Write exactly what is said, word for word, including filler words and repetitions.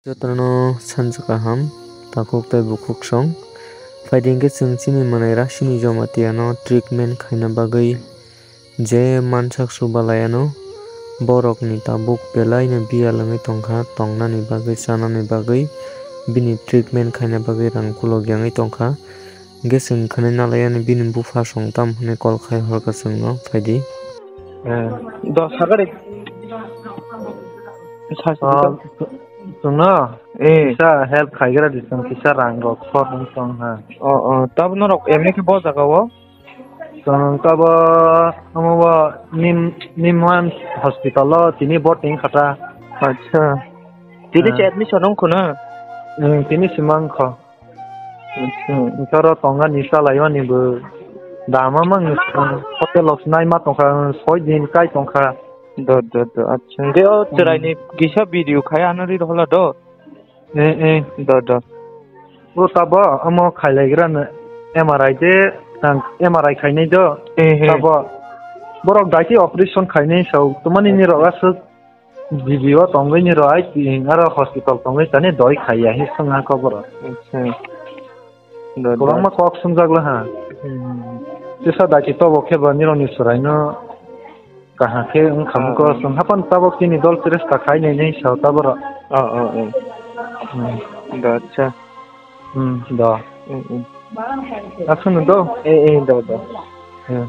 Jotono sansa kaham, takhuk tei bukhuk song. Phaidi hwnkhe chwng chini manai Rasini Jamatia no treatment khaina bagwi je mansak su balai ano, borokni tabuk belai no biyal wngwi tongkha, tongnani bagwi, chanani bagwi, bini treatment khaina bagwi rang kulok yangwi tongkha. Hwnkhe chwng khwnwi nalai yani bini bupha song tam hwnwi call khai horkha chwngno, phaidi. Eh. Dos hagar ek. Sa-, sa-, Ah, chwngno Eh. kisa help khaigra di, chwng kisa rang rok short wng tong ha. Oh, oh. Tabo norok emni khe bo jaga o? Chwng tabo omo bo Nim-, Nimwan hospital o tini boarding khata. Acha. Tini Ah. se admission wng khuna? Hmm, tini se mang kho. Acha. Wngkha oro tonga ni chalai mani bo dama mang hotel o nai ma tongkha, soi din kai tongkha. Do, do, do. Acha. Hwnkhe o Hmm. chwraini kisa video khai ano ri rohla do. Eh, eh. Do, do. O tabo omo khailaigrano M R I de, tang M R I khainai do. Eh, eh. Tabo borok daiti operation khainai sao, tumani ni rok aswk G B o tongwi ni rok ai ti aro hospital tongwi tani doi khaiya hi swngha koboro. Acha. Do, do. Kwbangma kok swngjak laha. Hmm. Tisa daiti tobo khe bo nirokni chwraino Kaham khe wng kha, ah, mukho, ah, chwng haphano tabok chini dol chesta khai nai nai sao taboro. Ah, ah, ah. Hmm. Do, acha. Hmm, do. Hmm, hmm. Aswkno do. Eh, eh, do, do. Hmm.